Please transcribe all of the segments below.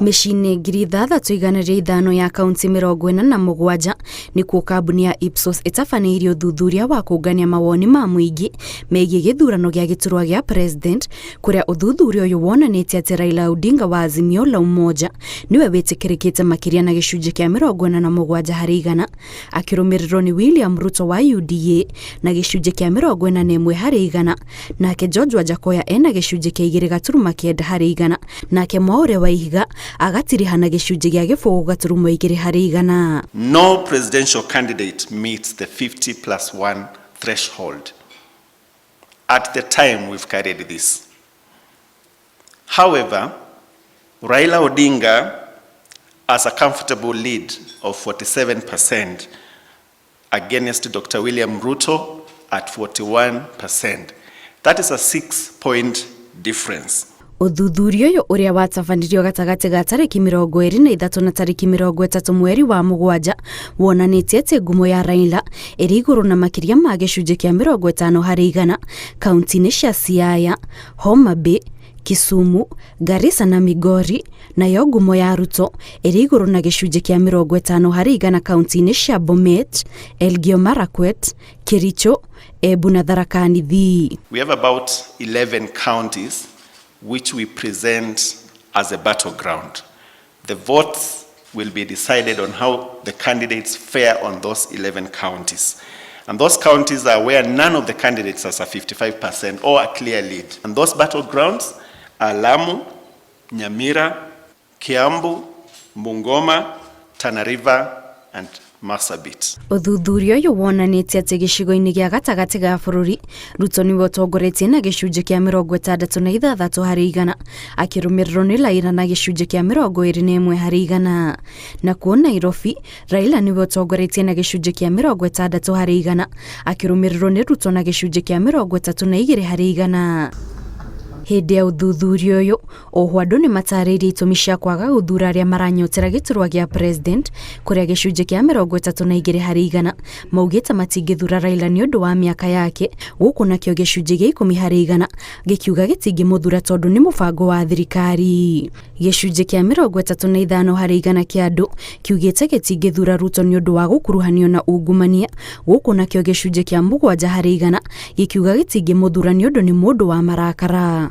Mĩciĩ-inĩ 6500 ya kaunti 47 nĩkuo kambuni ya Ipsos ĩtabanĩirie ũthuthuria wa kũngania mawoni ma mũingĩ megiĩ gĩthurano gĩa gĩturwa gĩa president, kũrĩa ũthuthuria ũyũ wonanĩtie atĩ Raila Odinga wa Azimio la Umoja nĩwe wĩtĩkĩrĩkĩte makĩria na gĩcunjĩ kĩa 47 harĩ igana, akĩrũmĩrĩrwo nĩ William Ruto wa UDA na gĩcunjĩ kĩa 41 harĩ igana, nake George Wajackoyah ena gĩcunjĩ kĩa 2.9 harĩ igana, nake Mwaure Waihiga agatiriha na gĩcunjĩ gĩa 0.2 harĩ igana. No presidential candidate meets the 50 plus 1 threshold at the time we've carried this. However, Raila Odinga has a comfortable lead of 47% against Dr. William Ruto at 41%. That is a 6-point difference. Ũthuthuria ũyũ ũrĩa watabanirio gatagatĩ ga tarĩki 23 na tarĩki 30 mweri wa mũgwanja wonanĩtie atĩ ngumo ya Raila ĩrĩ igũrũ na makĩria ma gĩcunjĩ kĩa 50 harĩ igana kaunti-inĩ cia Siaya, Homa Bay, Kisumu, Garissa na Migori, nayo ngumo ya Ruto ĩrĩ igũrũ na gĩcunjĩ kĩa 50 harĩ igana kaunti-inĩ cia Bomet, Elgeyo Marakwet, Kericho, Embu na Tharaka Nithi. We have about 11 counties which we present as a battleground. The votes will be decided on how the candidates fare on those 11 counties. And those counties are where none of the candidates has a 55% or a clear lead. And those battlegrounds are Lamu, Nyamira, Kiambu, Bungoma, Tana River, and Marsabit. Ũthuthuria ũyũ wonanĩtie atĩ gĩcigo-inĩ gĩa gatagatĩ ga bũrũri, Ruto nĩwe ũtongoretie na gĩcunjĩ kĩa 66 harĩ igana, akĩrũmĩrĩrwo nĩ Raila na gĩcunjĩ kĩa 21 harĩ igana. Nakuo Nairobi, Raila nĩwe ũtongoretie na gĩcunjĩ kĩa 60 harĩ igana, akĩrũmĩrĩrwo nĩ Ruto na gĩcunjĩ kĩa 32 harĩ igana. Hĩndĩ ya ũthuthuria ũyũ, oho andũ nĩ matarĩirie itũmi cia kwaga gũthura arĩa maranyotera gĩturwa gĩa president, kũrĩa gĩcunjĩ kĩa 32 harĩ igana maugĩte matingĩthura Raila nĩ ũndũ wa mĩaka yake, gũkũ nakĩo gĩcunjĩ gĩa 10 harĩ igana gĩkiuga gĩtingĩmũthura tondũ nĩ mũbango wa thirikari. Gĩcunjĩ kĩa 35 harĩ igana kĩa andũ kiugĩte gĩtingĩthura Ruto nĩ ũndũ wa gũkuruhanio na ungumania, gũkũ nakĩo gĩcunjĩ kĩa 7 harĩ igana gĩkiuga gĩtingĩmũthura nĩ ũndũ nĩ mũndũ wa marakara.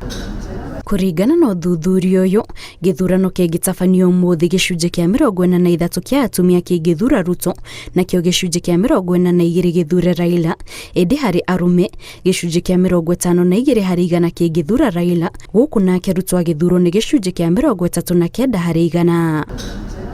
Kũringana na ũthuthuria ũyũ, gĩthurano kĩngĩtabanio ũmũthĩ, gĩcunjĩ kĩa 43 kĩa atumia kĩngĩthura Ruto, nakĩo gĩcunjĩ kĩa 42 gĩthure Raila. Ĩndĩ harĩ arũme, gĩcunjĩ kĩa 52 harĩ igana kĩngĩthura Raila, gũkũ nake Ruto agĩthurwo nĩ gĩcunjĩ kĩa 39 harĩ igana.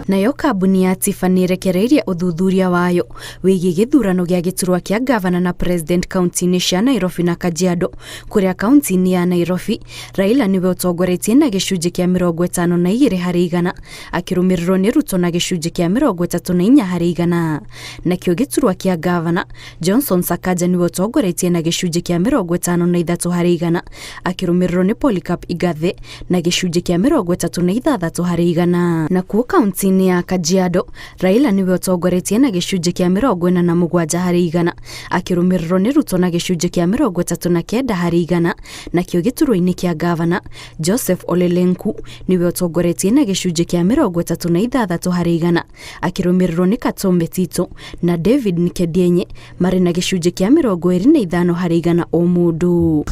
Nayo kambuni ya Tifa nĩ ĩrekereirie ũthuthuria wayo wĩgiĩ gĩthurano gĩa gĩturwa kĩa gavana na president kaunti-inĩ cia Nairobi na Kajiado, kũrĩa kaunti-inĩ ya Nairobi Raila nĩwe ũtongoretie na gĩcunjĩ kĩa 52 harĩ igana, akĩrũmĩrĩrwo nĩ Ruto na gĩcunjĩ kĩa 34 harĩ igana. Nakĩo gĩturwa kĩa gavana, Johnson Sakaja nĩwe ũtongoretie na gĩcunjĩ kĩa 53 harĩ igana, akĩrũmĩrĩrwo nĩ Polycarp Igathe na gĩcunjĩ kĩa 36 harĩ igana. Nakuo kaunti-inĩ ya Kajiado, Raila nĩwe ũtongoretie na gĩcunjĩ kĩa 47 harĩ igana, akĩrũmĩrĩrwo nĩ Ruto na gĩcunjĩ kĩa 39 harĩ igana. Nakĩo gĩturwa-inĩ kĩa gavana, Joseph Ole Lenku nĩwe ũtongoretie na gĩcunjĩ kĩa 36 harĩ igana, akĩrũmĩrĩrwo nĩ Katoo Metito na David Nkedienye marĩ na gĩcunjĩ kĩa 25 harĩ igana o mũndũ.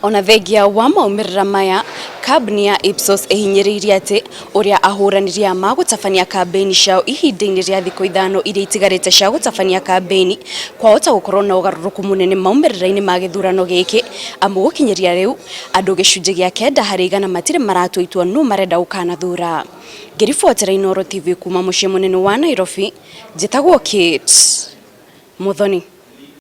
Ona thengia wa maumĩrĩra maya, kambuni ya Ipsos ĩhinyĩrĩirie atĩ ũrĩa ahũranĩri aya magũtabania kambĩini ciao ihinda-inĩ rĩa thikũ 5 iria itigarĩte cia gũtabania kambĩini, kwahota gũkorwo na ũgarũrũku mũnene maumĩrĩra-inĩ ma gĩthurano gĩkĩ, amu gũkinyĩria rĩu andũ gĩcunjĩ gĩa 9 harĩ igana matirĩ maratua itua nũ marenda gũkanathura. Ngĩribotera Inooro TV kuma mũciĩ mũnene wa Nairobi, njĩtagwo Kate Muthoni.